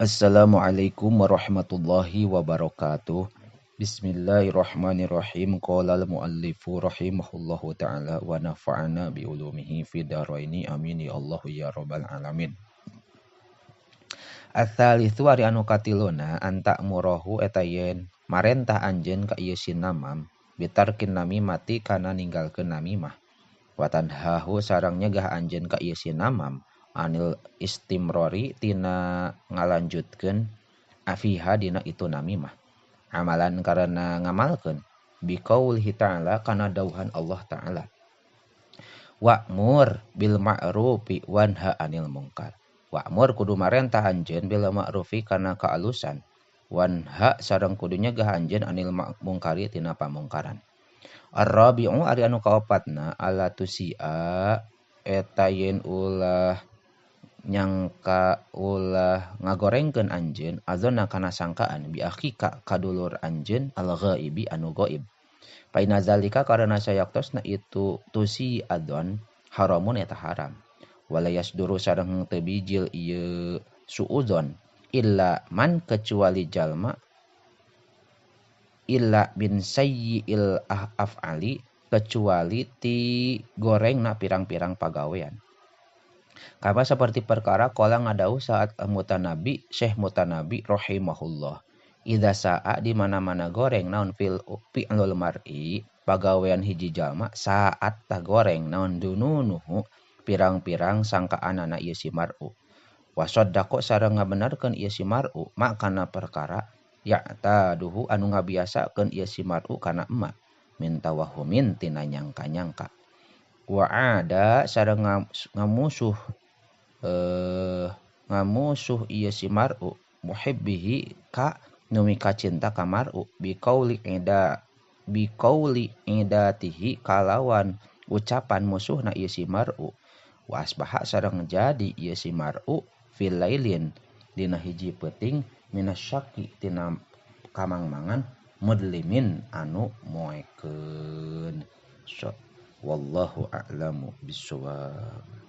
Assalamualaikum warahmatullahi wabarakatuh. Bismillahirrahmanirrahim. Qala al-muallifu rahimahullahu ta'ala wa nafa'ana bi ulumihi fid dharaini. Amin ya Allah ya rabbal alamin. Ats-tsalitsu ari anu katiluna anta murahu eta yen marentah anjeun ka ieu si namam bitarkin namimati kana ninggalkeun namimah. Wa tanhahu sareng nyegah anjeun ka ieu si namam anil istimrori tina ngalanjutkeun afiha dina itu namimah amalan karena ngamalkeun biqaulihi ta'ala kana dauhan Allah ta'ala wa'mur bil ma'rufi wanha anil mungkar. Wa'mur kudu marentah anjeun bil ma'rufi kana kaalusan wanha sareng kudu nyegah anjeun anil mungkari tina pamungkaran. Ar-rabi'u ari anu kaopatna ala tusia eta yen ulah nyangka ulah ngagorengkeun anjeun azona kana sangkaan bi akhika kadulur anjeun al-ghaibi anu gaib. Fa inna zalika karena sayaktosna itu tusi adzon haramun eta haram. Wala yasduru sareng teu bijil ieu suudzon illa man kecuali jalma illa bin sayyi'il af'ali kecuali ti gorengna pirang-pirang pagawean. Kama seperti perkara kala ngadauh saat Mutanabi Syekh Mutanabi rahimahullah. Idza sa'a di mana-mana goreng naon fil fi'lul mar'i pagawean hiji jalma saat tah goreng naon dununuhu pirang-pirang sangkaanana ieu si mar'u. Wa saddaqo sareng ngabenerkeun ieu si mar'u makana perkara ya'taduhu anu ngabiasakeun ieu si mar'u kana emak min tawahumin tina nyangka-nyangka. Wa ada sareng ngamusuh ngamusuh ieu si mar'u muhibbihi ka nu mikacinta ka mar'u biqauli ida biqauli idatihi kalawan ucapan musuhna ieu si mar'u wa asbaha sareng jadi ieu si mar'u fil lailin dina hiji peuting minasyaki tina kamangmangan mudlimin anu moekeun. Wallahu a'lamu bissawab.